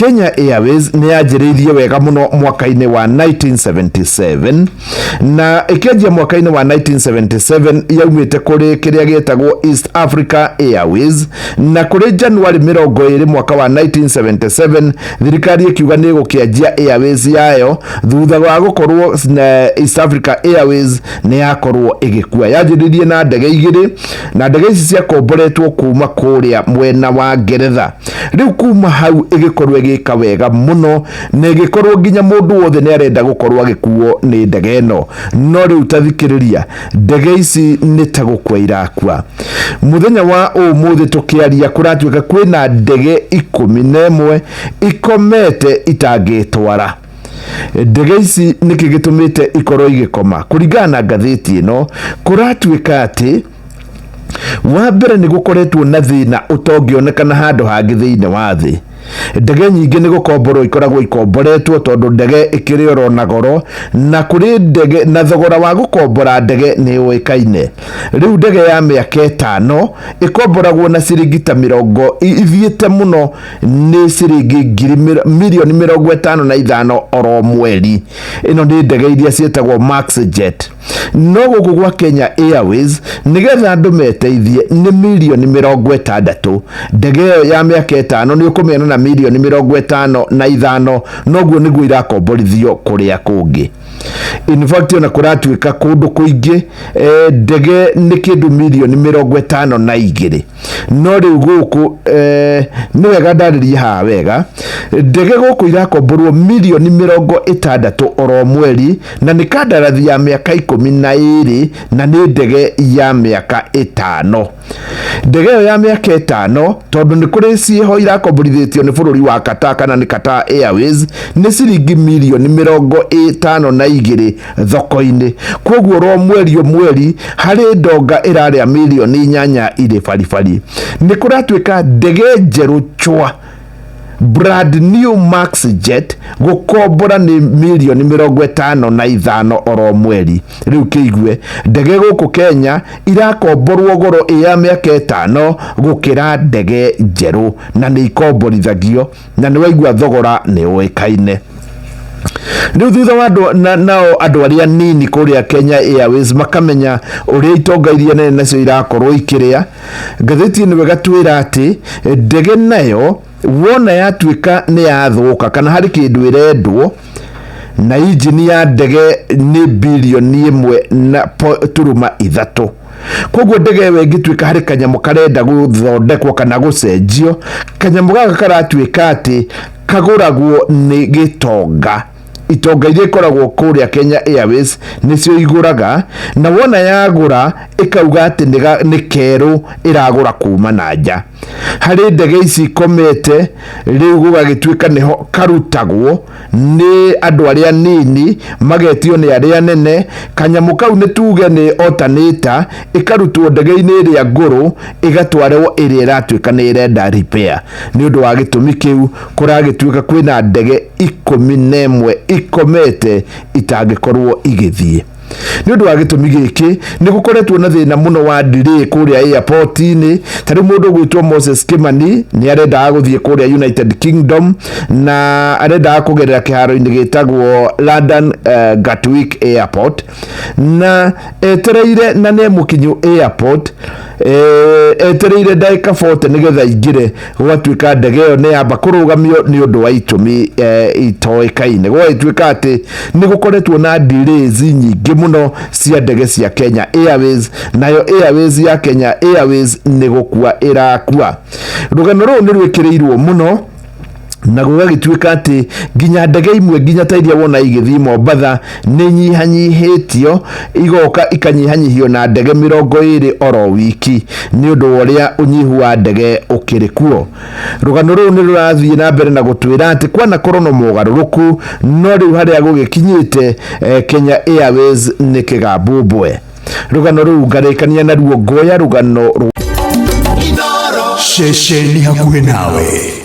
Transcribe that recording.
Kenya Airways nĩ yanjĩrĩirie wega mũno mwaka-inĩ wa 1977, na ĩkĩanjia mwaka-inĩ wa 1977 yaumĩte kũrĩ kĩrĩa gĩetagwo East Africa Airways, na kũrĩ Januari 20 mwaka wa 1977 thirikari ĩkiuga nĩ ĩgũkĩanjia Airways yayo thutha wa gũkorwo East Africa Airways nĩ yakorwo ĩgĩkua. Yanjĩrĩirie na ndege igĩrĩ, na ndege ici ciakomboretwo kuma kũrĩa mwena wa Ngeretha. Rĩu kuma hau ĩgĩkorwo ĩgĩka wega mũno, na ĩgĩkorwo nginya mũndũ wothe nĩ arenda gũkorwo agĩkuo nĩ ndege ĩno. No rĩu ta thikĩrĩria, ndege ici nĩ ta gũkua irakua. Mũthenya wa ũmũthĩ tũkĩaria kũratuĩka kwĩna ndege 11 ikomete itangĩtwara. Ndege ici nĩkĩ gĩtũmĩte ikorwo igĩkoma? Kũringana na ngathĩti ĩno, kũratuĩka atĩ wa mbere nĩ gũkoretwo na thĩna ũtongĩonekana handũ hangĩ thĩinĩ wa thĩ. Ndege nyingĩ nĩ gũkomborwo ikoragwo ikomboretwo, tondũ ndege ĩkĩrĩ oro na goro, na kũrĩ ndege na thogora wa gũkombora ndege nĩ ũĩkaine. Rĩu ndege ya mĩaka 5 ĩkomboragwo na ciringi ta mĩrongo ithiĩte mũno nĩ ciringi ngiri mirioni 55 oro mweri. Ĩno nĩ ndege iria ciĩtagwo Max Jet. No gũkũ gwa Kenya Airways, nĩgetha andũ meteithie, nĩ mirioni 60. Ndege ĩyo ya mĩaka 5 nĩ ũkũmĩona na mirioni 55, noguo nĩguo irakomborithio kũrĩa kũngĩ. In fact, ona kũratuĩka kũndũ kũingĩ ndege nĩ kĩndũ mirioni 52. No rĩu gũkũ nĩ wega ndarĩrie haha wega, ndege gũkũ irakomborwo mirioni 60 oro mweri, na nĩ kandarathi ya mĩaka 12, na nĩ ndege ya mĩaka 5. Ndege ĩyo ya mĩaka 5, tondũ nĩ kũrĩ ciĩho irakomborithĩtio nĩ bũrũri wa Qatar, kana nĩ Qatar Airways, nĩ ciringi mirioni 52 thoko-inĩ. Koguo ro mweri o mweri harĩ ndonga ĩrarĩa mirioni 8 irĩ baribari. Nĩ kũratuĩka ndege njerũ chwa, brand new Max Jet, gũkombora nĩ mirioni 55 oro mweri. Rĩu kĩigue, ndege gũkũ Kenya irakomborwo goro ĩ ya mĩaka 5 gũkĩra ndege njerũ, na nĩ ikomborithagio, na nĩ waigua thogora nĩ ũĩkaine. Rĩu thutha wa andũ nao andũ arĩa nini kũrĩa Kenya Airways makamenya ũrĩa itonga iria nene nacio irakorwo ikĩrĩa, ngathĩti ĩno ĩgatwĩra atĩ ndege nayo wona yatuĩka nĩ yathũka kana harĩ kĩndũ ĩrendwo, na injini ya ndege nĩ birioni ĩmwe na turuma ithatũ. Koguo ndege ĩyo ĩngĩtuĩka harĩ kanyamũ karenda gũthondekwo kana gũcenjio, kanyamũ gaka karatuĩka atĩ kagũragwo nĩ gĩtonga. Itonga iria ikoragwo kũrĩa Kenya Airways nĩcio igũraga, na wona yagũra ĩkauga atĩ nĩ kerũ ĩragũra kuma na nja. Harĩ ndege ici ikomete rĩu gũgagĩtuĩka nĩho karutagwo nĩ andũ arĩa nini, magetio nĩ arĩa nene. Kanyamũ kau nĩ tuge nĩ alternator, ĩkarutwo ndege-inĩ ĩrĩa ngũrũ ĩgatwarwo ĩrĩa ĩratuĩka nĩ ĩrenda repair. Nĩ ũndũ wa gĩtũmi kĩu kũragĩtuĩka kwĩna ndege 11 ikomete itangĩkorwo igĩthiĩ. Nĩ ũndũ wa gĩtũmi gĩkĩ nĩ gũkoretwo na thĩna mũno wa delay kũrĩa airport-inĩ. Ta rĩu mũndũ ũgwĩtwo Moses Kimani nĩ arendaga gũthiĩ kũrĩa United Kingdom, na arendaga kũgerera kĩharo-inĩ gĩtagwo London Gatwick Airport, na etereire na nĩ mũkinyu airport, etereire ndagĩka 40 nĩgetha aingĩre, gũgatuĩka ndege ĩyo nĩ yamba kũrũgamio nĩ ũndũ wa itũmi itoĩkaine. Gũgagĩtuĩka atĩ nĩ gũkoretwo na delays nyingĩ mũno cia ndege cia Kenya Airways, nayo Airways ya Kenya Airways nĩ gũkua ĩrakua. Rũgano rũrũ nĩ rwĩkĩrĩirwo mũno, na gũgagĩtuĩka atĩ nginya ndege imwe, nginya ta iria wona igĩthiĩ Mombatha, nĩ nyihanyihĩtio, igoka ikanyihanyihio na ndege 20 oro wiki, nĩ ũndũ wa ũrĩa ũnyihu wa ndege ũkĩrĩ kuo. Rũgano rũrũ nĩ rũrathiĩ na mbere na gũtwĩra atĩ kwanakorwo na mogarũrũku, no rĩu harĩa gũgĩkinyĩte, Kenya Airways nĩ kĩgambũmbwe. Rũgano rũu ngarĩkania naruo, ngoya rũgano Ceceni hakuhĩ nawe.